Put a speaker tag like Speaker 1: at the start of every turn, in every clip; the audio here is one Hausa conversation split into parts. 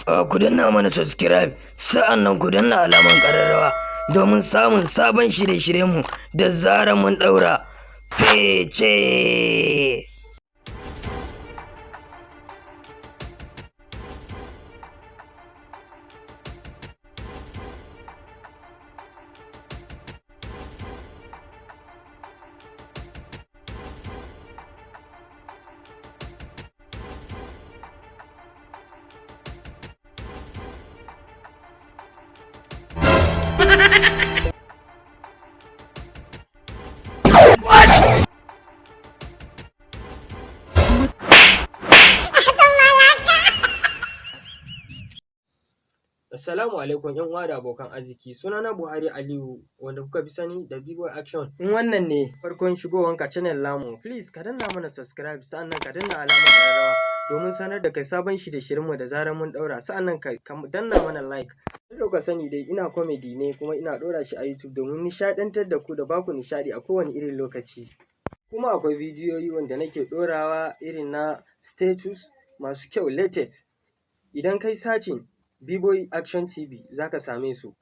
Speaker 1: Ku danna mana subscribe, sa'annan ku danna alaman ƙararrawa domin samun sabon shirye-shiryenmu da zarar mun ɗaura. Fece!
Speaker 2: Assalamu alaikum ‘yan uwa da abokan arziki, sunana Buhari Aliyu wanda kuka fi sani da B-boy Action. In wannan ne farkon shigowanka channel namu, please ka danna mana subscribe, sa'annan ka danna alamar ƙararrawa domin sanar da kai sabon shirye-shiryenmu da zarar mun ɗaura, sa'annan ka danna mana like. Yadda kuka sani dai, ina comedy ne kuma ina ɗora shi a YouTube domin nishaɗantar da ku da baku nishaɗi a kowane irin lokaci. Kuma akwai bidiyoyi wanda nake ɗorawa irin na status masu kyau, latest. Idan kai searching B-boy Action TV za ka same su.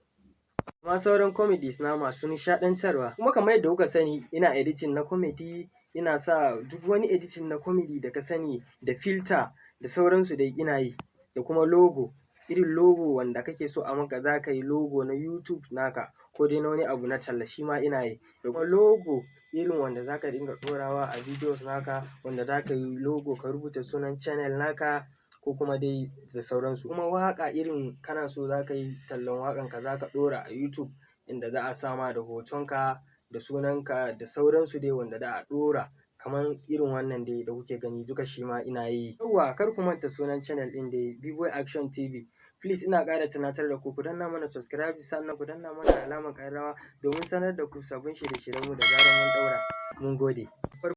Speaker 2: Ma sauran comedies na masu nishaɗantarwa. Kuma kamar yadda kuka sani, ina editing na comedy, ina sa duk wani editing na comedy da ka sani da filter da sauransu dai ina yi. Da kuma logo, irin logo wanda kake so a maka, za ka yi logo na YouTube naka ko dai na wani abu na talla, shi ma ina yi. Da kuma logo irin wanda za ka dinga ɗorawa a videos naka, wanda za ka yi logo ka rubuta sunan channel naka ko kuma dai da sauransu. Kuma waƙa, irin kana so za ka yi tallan waƙanka, za ka ɗora a YouTube inda za a sa ma da hotonka da sunanka da sauransu dai, wanda za a ɗora kamar irin wannan dai da kuke gani, duka shi ma ina yi. Yawwa, kar ku manta sunan channel ɗin dai, B-boy Action TV. Please, ina ƙara tunatar da ku, ku danna mana subscribe, sannan ku danna mana alamar ƙararrawa domin sanar da ku sabbin shirye-shiryenmu da zarar mun ɗaura. Mun gode.